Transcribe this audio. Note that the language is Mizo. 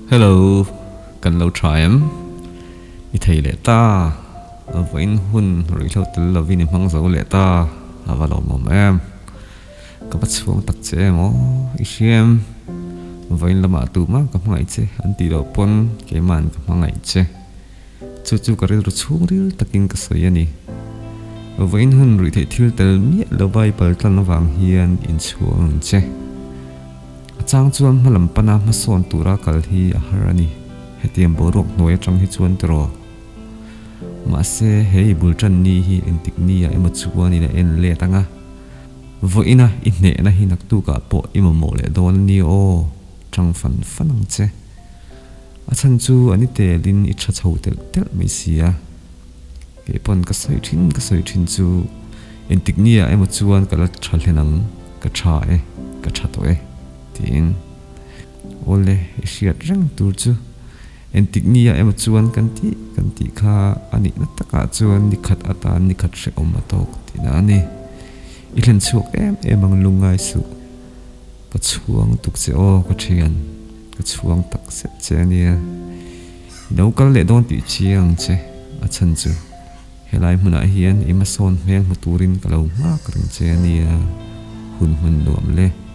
Hello, kan lo tha em? I thei leh ta, vawiin hun ruihhlo tel lovin i hmang zo leh ta, a va lawmawm em? Ka va chhuang tak che em aw, i hria em? Vawiin lamah tumah ka hmangaih che an tih loh pawn keima'n ka hmangaih che. Chu chu ka rilru chhungril takin ka sawi a ni. Vawiin hun ruih theih thil tel miah lova i paltlan avang hian inchhuang ang che. A chang chuan hma lam pana hmasawn tura kal hi a har a ni. Hetiang boruak hnuai atang hi chuan tiraw. Mahse, he i bul tan ni hi engtik ni ah emaw chuan in a en let ang a. Vawiina i hnehna hi naktukah pawh i mamawh leh dawn a ni aw, tang fan fan ang che. A chhan chu an i telin i tha chho telh telh mai si a. Kei pawn ka sawi thin ka sawi thin chu engtik ni ah emaw chuan ka la tha hlen ang, ka tha e, ka tha tawh e tiin. Awle i hriat reng tur chu engtik ni ah emaw chuan kan tih kan tih kha a nihna takah chuan ni khat atan ni khat hrehawm a tawk tihna a ni. I hlen chhuak em em ang lungngai suh. Ka chhuang tuk che aw ka thian, ka chhuang tak zet che a nia. I lo kal leh dawn tih chiang ang che a chhan chu helai hmunah hian i hmasawn hmel hmu turin ka lo nghak reng che a nia, hun hman nuam le.